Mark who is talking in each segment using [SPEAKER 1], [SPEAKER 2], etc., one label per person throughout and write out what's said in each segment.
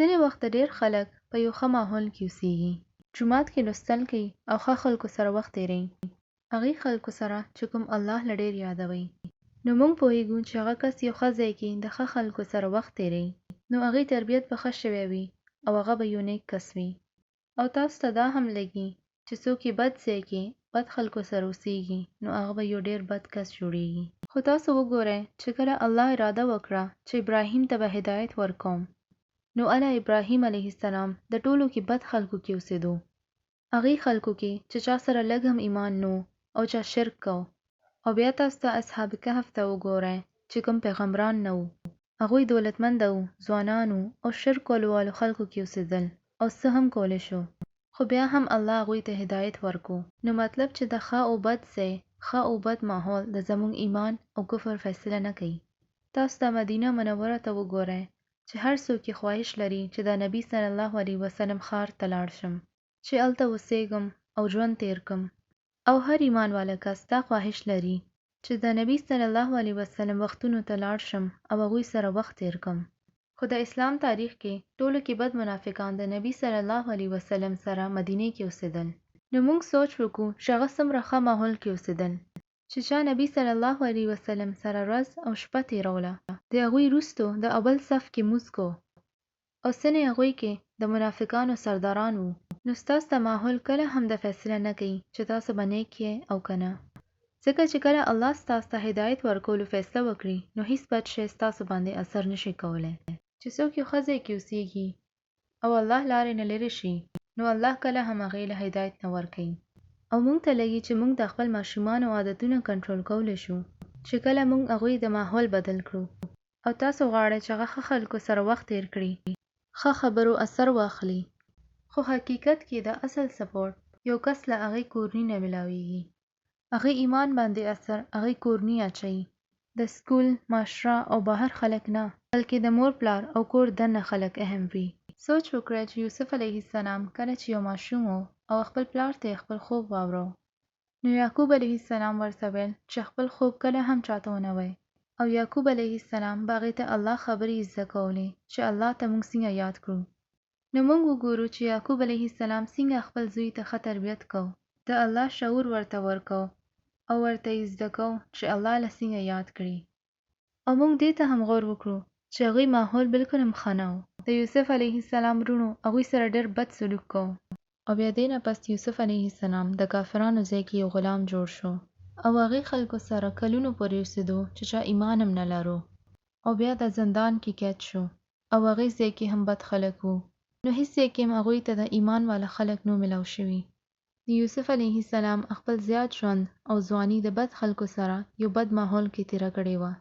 [SPEAKER 1] ځینې وخت ډېر خلک په یو ښه ماحول کې اوسیږي، جومات کې لوستل کوي او ښه خلکو سره وخت تېروي، هغې خلکو سره چې کوم الله له ډېر یادوي، نو مونږ پوهېږو چې هغه کس یو ښه ځای کې د ښه خلکو سره وخت تېروي، نو هغې تربیت به ښه شوی وي او هغه به یو نېک کس وي. او تاسو ته دا هم لګي چې څوک یې بد ځای کې بد خلکو سره اوسیږي نو هغه به یو ډېر بد کس جوړیږي. خو تاسو وګورئ چې کله الله اراده وکړه چې ابراهیم ته به هدایت ورکوم نو اله ابراهیم علیه السلام د ټولو کې بد خلکو کې اوسېدو، هغې خلکو کې چې چا سره لږ هم ایمان نه و او چا شرک کو. او بیا تاسو ته اصحاب کهف ته وګورئ چې کوم پیغمبران نه وو، هغوی دولتمنده وو، ځوانان وو او شرک کولو والو خلکو کې اوسېدل او څه هم کولی شو، خو بیا هم الله هغوی ته هدایت ورکو. نو مطلب چې د ښه او بد ځای، ښه او بد ماحول د زمونږ ایمان او کفر فیصله نه کوي. تاسو د مدینه منوره ته وګورئ چې هر څوک یې خواهش لري چې د نبي صلی الله علیه وسلم ښار ته لاړ شم، چې هلته اوسېږم او ژوند تېر کړم او هر ایمان واله کس دا خواهش لري چې د نبي صلی الله علیه وسلم وختونو ته لاړ شم او هغوی سره وخت تېر کړم. خو د اسلام تاریخ کې ټولو کې بد منافقان د نبي صلی الله علیه وسلم سره مدینې کې اوسېدل. نو مونږ سوچ وکړو چې هغه څومره ښه ماحول کې اوسېدل چې چا نبي صلی الله علیه وسلم سره ورځ او شپه تېروله، د هغوی وروستو د اول صف کې مونځ کو او څنې هغوی کې د منافقانو سرداران وو. نو ستاسو د ماحول کله هم دا فیصله نه کوي چې تاسو به نیک یئ او که نه، ځکه چې کله الله ستاسو ته هدایت ورکولو فیصله وکړي نو هیڅ بد شی ستاسو باندې اثر نه شي کولی. چې څوک یو ښه ځای کې اوسیږي او الله لارې نه لرې شي نو الله کله هم هغې له هدایت نه ورکوي. او مونږ ته لګي چې مونږ د خپل ماشومانو عادتونه کنټرول کولی شو چې کله مونږ هغوی د ماحول بدل کړو. او تاسو غواړئ چې هغه ښه خلکو سره وخت تېر کړي، ښه خبرو اثر واخلي، خو حقیقت کې د اصل سپورټ یو کس له هغې کورني نه ملاویږي، هغې ایمان باندې اثر هغې کورني اچوي، د سکول، معاشره او بهر خلک نه، بلکې د مور پلار او کور دننه خلک اهم وي. سوچ وکړئ چې یوسف علیه السلام کله چې یو ماشوم و او خپل پلار ته یې خپل خوب واوراوه، نو یعقوب علیه السلام ورته ویل چې خپل خوب کله هم چاته ونه وایې او یعقوب علیه السلام به هغې ته الله خبرې زده کولې چې الله ته مونږ څنګه یاد کړو. نو مونږ وګورو چې یعقوب علیه السلام څنګه خپل زوی ته ښه تربیت کو، د الله شعور ورته ورکو او ورته یې زده کو چې الله له څنګه یاد کړي. او مونږ دې ته هم غور وکړو چې هغوی ماحول بلکل هم ښه نه و. د یوسف علیه السلام وروڼو هغوی سره ډېر بد سلوک کو. او بیا دې نه پس یوسف علیه السلام د کافرانو ځای کې یو غلام جوړ شو. او هغې خلکو سره کلونو پورې اوسېدو چې چا ایمان هم نه لرو. او بیا د زندان کې قید شو. او هغې ځای کې هم بد خلک وو. نو هیڅ ځای کې هم هغوی ته د ایمان والا خلک نو ملاو شوي. نو یوسف علیه السلام خپل زیات ژوند او ځواني د بد خلکو سره یو بد ماحول کې تیره کړې وه.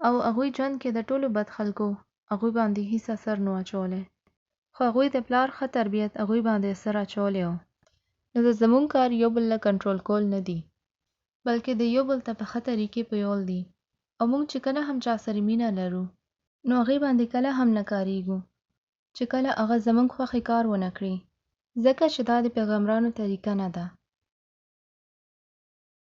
[SPEAKER 1] او هغوی ژوند کې د ټولو بد خلکو هغوی باندې هیڅ اثر نو اچولی. خو هغوی د پلار ښه تربیت هغوی باندې اثر اچولی ؤ. نو د زمونږ کار یو بل له کنټرول کول نه دي. بلکې د یو بل ته په ښه طریقې پویول دي. او مونږ چې کله هم چا سره مینه لرو. نو هغې باندې کله هم نه کاریږو. چې کله هغه زمونږ خوښې کار ونه کړي. ځکه چې دا د پیغمبرانو طریقه نه ده.